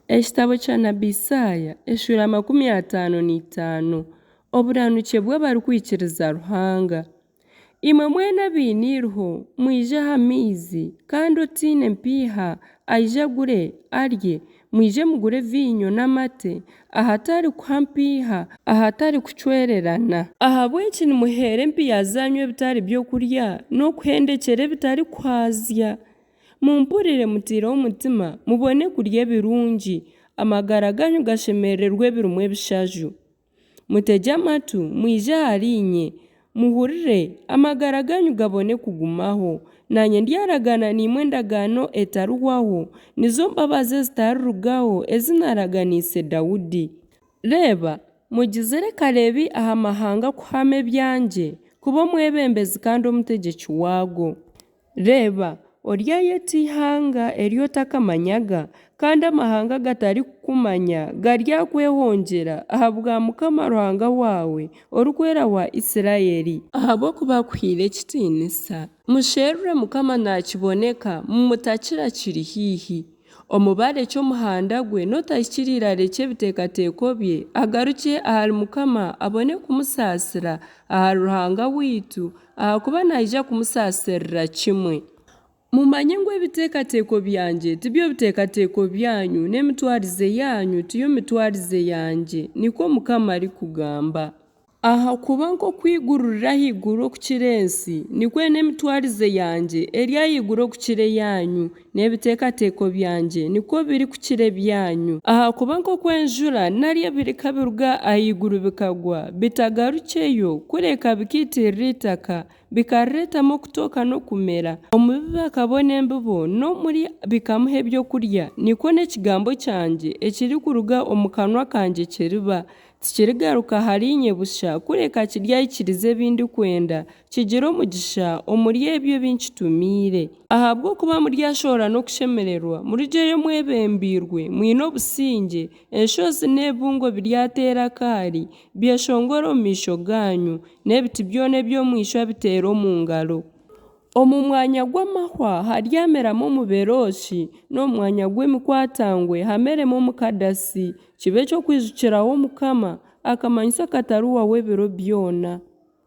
Ekitabo kya nabi Isaaya, eshuura 55, Oburanukye bw'abarikwikiriza Ruhanga. Imwe mwena abaine eiriho, mwije aha maizi, kandi otaine mpiiha aije agure, arye. Mwije mugure viinyo n'amate ahatari kuha mpiiha, ahatari kucwererana. Ahabw'enki nimuheera empiiha zaanyu ebitari by'okurya, n'okuhendekyera ebitarikuhaazya? Mumpurire mutaireho omutima, mubone kurya ebirungi, amagara gaanyu gashemerererwe ebirimu ebishaju. Mutegye amatu, mwije ahariinye, muhurire, amagara gaanyu gabone kugumaho. Naanye ndyaragaana naimwe endagaano etarihwaho, nizo mbabazi ezitarirugaho ezi naaraganiise Daudi. Reeba, mmugizire kareebi aha mahanga kuhamya ebyangye, kuba omwebembezi kandi omutegyeki waago. Reeba, oryayeta eihanga eri otakamanyaga, kandi amahanga agatarikukumanya garyakwehongyera ahabwa Mukama Ruhanga waawe, Orikwera wa Isiraeli. Ahabw'okuba akuhaire ekitiinisa. Musherure Mukama naakiboneka, mumutakire akiri haihi. Omubi arekye omuhanda gwe, n'otahikiriire arekye ebiteekateeko bye, agarukye ahari Mukama abone kumusaasira, ahari Ruhanga waitu, ahakuba naija kumusaasirira kimwe. Mumanye ngu ebiteekateeko byangye tibyo biteekateeko byanyu, n'emitwarize yaanyu tiyo mitwarize yangye, nikwo Mukama arikugamba. Ahakuba nk'oku eiguru riri ahaiguru okukira ensi, nikwo n'emitwarize yangye eri ahaiguru okukira eyaanyu, n'ebiteekateeko byangye nikwo birikukira ebyanyu. Ahakuba nk'oku enjura nari ebirika biruga ahaiguru bikagwa, bitagarukyeyo, kureka bikaitirira eitaka, bikarireetamu okutooka n'okumera, omubibi akabona embibo n'omuri bikamuha ebyokurya, nikwo n'ekigambo kyangye ekirikuruga omu kanwa kangye kiriba, Tikirigaruka ahariinye busha, kureka kiryahikiiriza ebi ndikwenda, kigire omugisha omuri ebyo ebi nkitumiire. Ahabw'okuba muryashohora n'okushemererwa, murugyeyo mwebembeirwe, mwine obusingye, enshozi n'ebibungo biryateera akaari, byeshongore omu maisho gaanyu, n'ebiti byona eby'omu ishwa biteere omu ngaro. Omu mwanya gw'amahwa haryameramu omuberooshi, n'omu mwanya gw'emikwatangwe hameremu omukadasi, kibe eky'okwijukiraho Mukama, akamanyiso akatarihwaho ebiro byona.